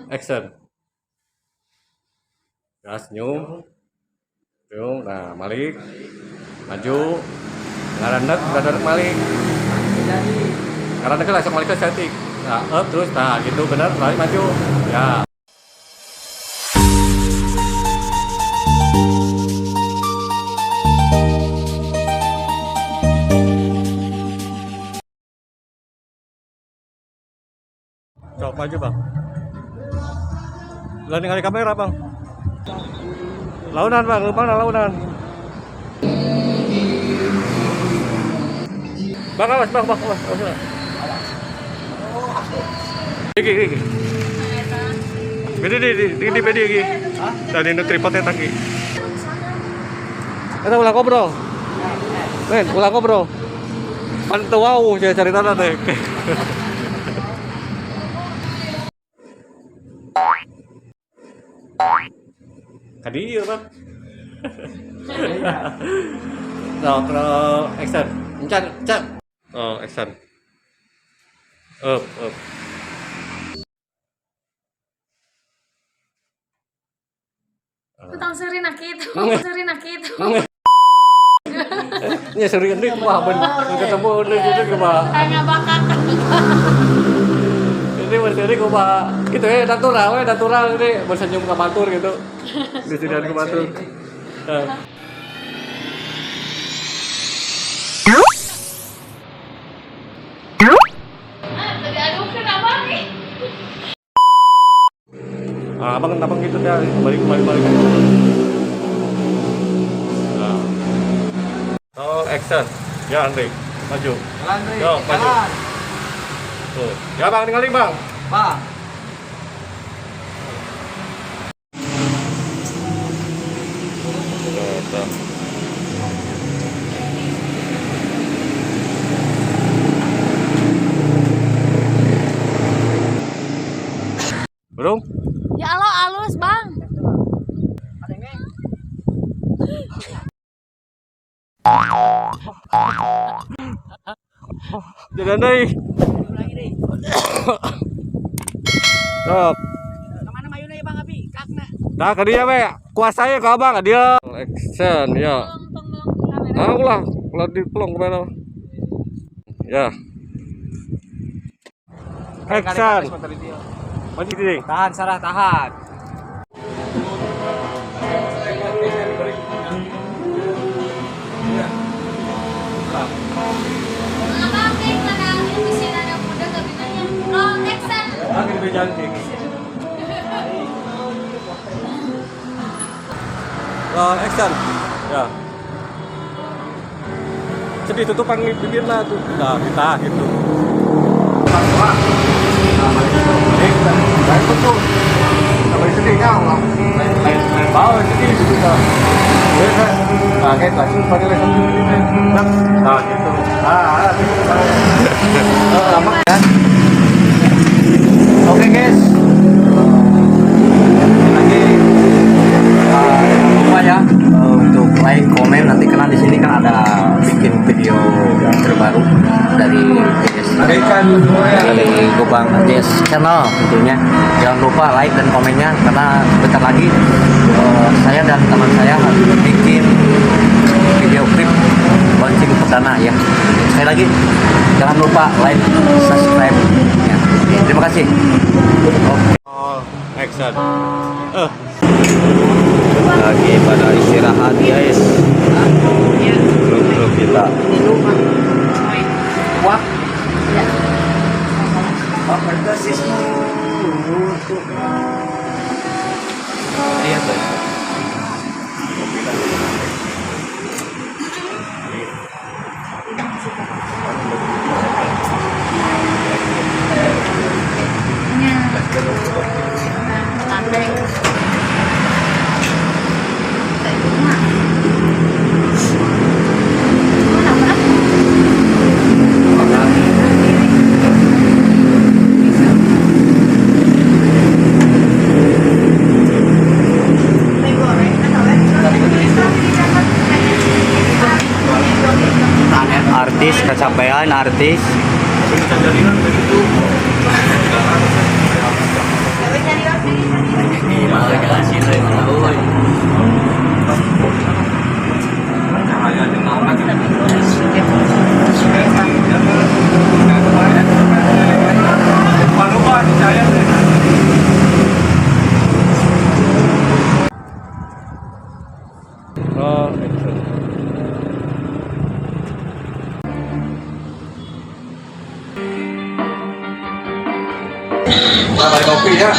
Action. Ya, senyum. Senyum. Nah, malik. Maju. Ngarandet, ngarandet malik. Ngarandet langsung malik ke saeutik. Nah, up terus, nah gitu bener, lari maju. Ya. Sok maju, Bang. Lah ningali kamera, Bang. Launan, Bang, mana launan? Bang, awas, Bang, Bang, awas, awas. Iki, iki. Bedi di bedi iki. Tadi nu tripodnya tangki. Eta ulah ngobrol. Men, ulah ngobrol. Pan teu wau sia caritana teh. Ka dieu, Bang. Sok, roll, action. Encan, encan. Oh, action. Up, up. Tentang seuri kitu, seuri kitu. Nya seuri deui kumaha ben ketemu deui gitu kumaha. Kayak ngabakak. Ini berseri kumaha. Gitu ya natural we, natural ini bersenyum ke batur gitu. Di sini ke batur. Eh. Ah, tadi aduh kenapa nih? Ah, abang abang gitu deh, balik balik balik. Nah. Oh, action. Ya, Andri, maju. Jalan, Dri. Yo, maju. Jalan. Tuh. Ya, Bang, tinggalin, Bang. Bang. Tuh, tuh. Belum? Ya Allah, alus, Bang. Jalan deui. Sok. Kemana mayuna ya Bang Abi? Kakna. Nah, ke dia we. Kuasai ke abang, ke dia. Action, ya. Tolong, tolong kamera. Ah, ulah, ulah di pelong kemana? Ya. Action. Maju ding. Tahan, Sarah, tahan. Kenapa sih karena di sini ada muda gak binanya? Roll action. Lagi lebih cantik. Roll action. Ya. Sedih tutupan bibirnya tuh. Nah, kita gitu. Nah, betul. Sampai sedihnya Allah. Lain lain lain bawa sedih gitu kan. Nah, kayak langsung pada langsung nah, gitu. Ah, gitu. Lama Ya. Oke guys. Lagi jangan lupa ya untuk like, komen nanti karena di sini kan ada bikin video terbaru dari JS dari Gobang JS Channel tentunya. Jangan lupa like dan komennya karena sebentar lagi saya dan teman saya bikin video klip launching perdana ya. Sekali lagi jangan lupa like, subscribe ya. Oke, terima kasih. Oke. Oh, action. Lagi pada istirahat guys. Kru-kru kita. Wah. Overdosismu. Lihat guys. Santai. Mana? Artis kecapean artis. Ya.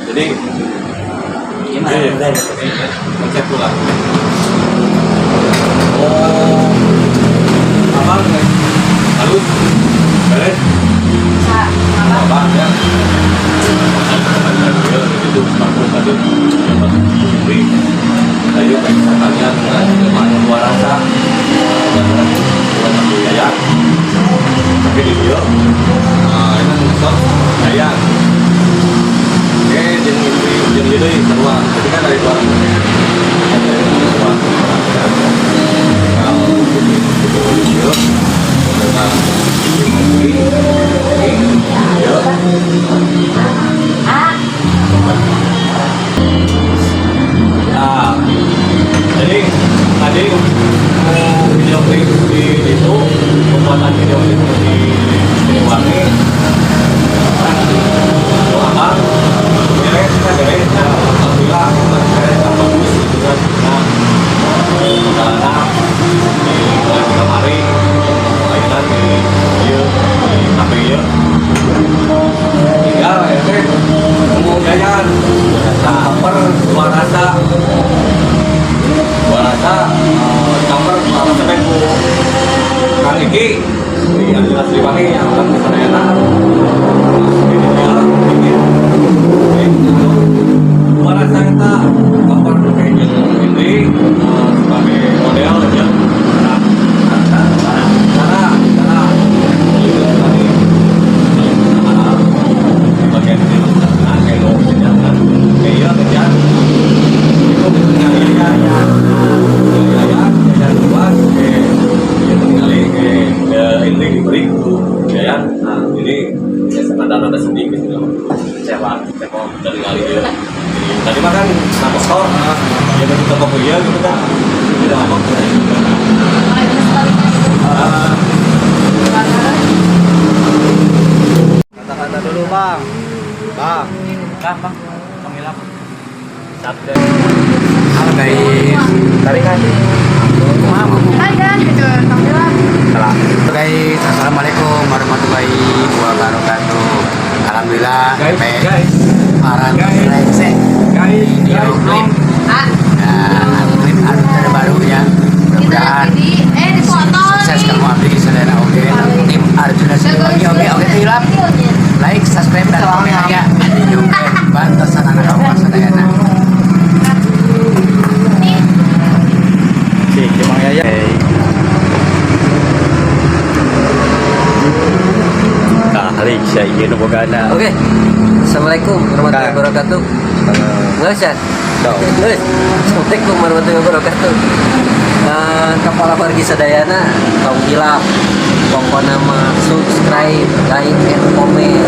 Jadi iya, pencet ulang. Oh, abang halus, beres, abang ya. Itu tadi ayo kalian dua rasa, dua ya. Tapi di dia, ini ngesot saya. Oke, jeung istri, jeung ieu deui sarua. Jadi kan dari dua ada dua. Kalau itu dia, dengan ini, ya. Nah, jadi tadi mau video klip di itu pembuatan video klip di Siliwangi. Oh, apa? Beres, kan beres. Nah, alhamdulillah, beres, bagus gitu kan. Nah, perjalanan di mulai kemarin, ayeuna di ieu di kafe ieu. Tinggal ya teh mau jajan. Campur dua rasa. Dua rasa campur sama sampai ku Kang Iki di Arjuna Siliwangi yang orang di sana enak. Di dia bikin dua rasa kita campur kayak jeung Indri sebagai model aja. Cara cara itu tadi di bagian ini nah kayak lo kan kayak iya kerjaan itu tinggal ya ya ya ya luas kayak ya tinggal kayak ini diberi ku ya nah jadi ya sangat ada sedih gitu kecewa kecewa dari kali ya tadi mah kan nama motor ya dari toko kuliah gitu kan tidak apa. Ah. Kata-kata dulu, Bang. Bang. Bang, Bang. Panggil apa? Sabda. Halo guys. Tarik kan? Hai kan gitu, alhamdulillah. Salah. Guys, assalamualaikum warahmatullahi wabarakatuh. Alhamdulillah, Guys, sampai guys, arah Guys. rese guys, video guys, klip. Ah, Nah, klip anu terbaru ya. kita Mudah-mudahan lagi di di foto sukses nih. kamu abdi sadayana oke. Tim Arjuna Siliwangi oke oke hilap. Like, subscribe dan komen aja di YouTube bantosan anak kamu sadayana. Nih, Si, Mang Yaya. Kahari saya ingin bogana. Oke. Assalamualaikum warahmatullahi wabarakatuh. Nggak usah. Guys, assalamualaikum warahmatullahi wabarakatuh. Kepala wargi sadayana, tong hilap. Pokoknya mah subscribe, like, and comment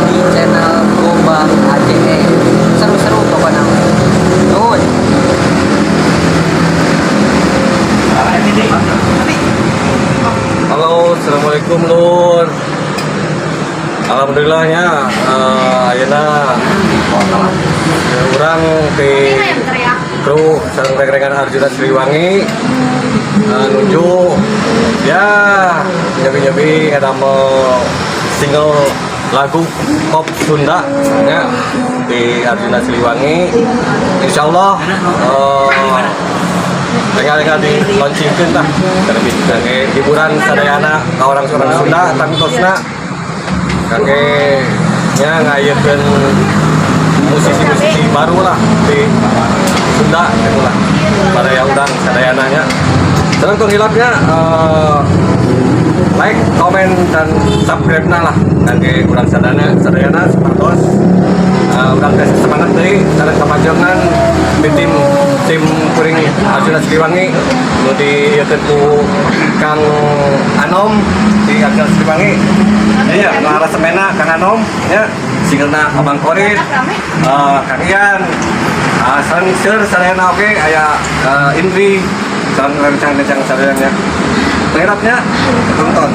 di channel Gobang AJE. Seru-seru pokoknya mah. Nuhun. Halo, assalamualaikum lur. Alhamdulillahnya, ayeuna urang di ini yang teriak. Kru sareng reng-rengan Arjuna Siliwangi nuju ya nyabi-nyabi ngadamel single lagu pop Sunda ya di Arjuna Siliwangi. Insyaallah tinggal-tinggal di launchingkeun tah kangge hiburan sadayana ka orang-orang Sunda tangtosna kangge nya ngayekeun musisi-musisi baru lah di Sunda gitu lah pada yang udang sadayana nya. Senang tuh hilapnya like, komen, dan subscribe na lah kangge urang sadayana sadayana supados urang teh semangat deui sareng kamajengan di tim tim kuring Arjuna Siliwangi nu diieukeun ku Kang Anom di Arjuna Siliwangi. Iya, aransemena Kang Anom ya, singlena Abang Korin, Kang Ian, sareng seur sadayana oge aya Indri sareng rencang-rencang sadayana. Pengirapnya tonton.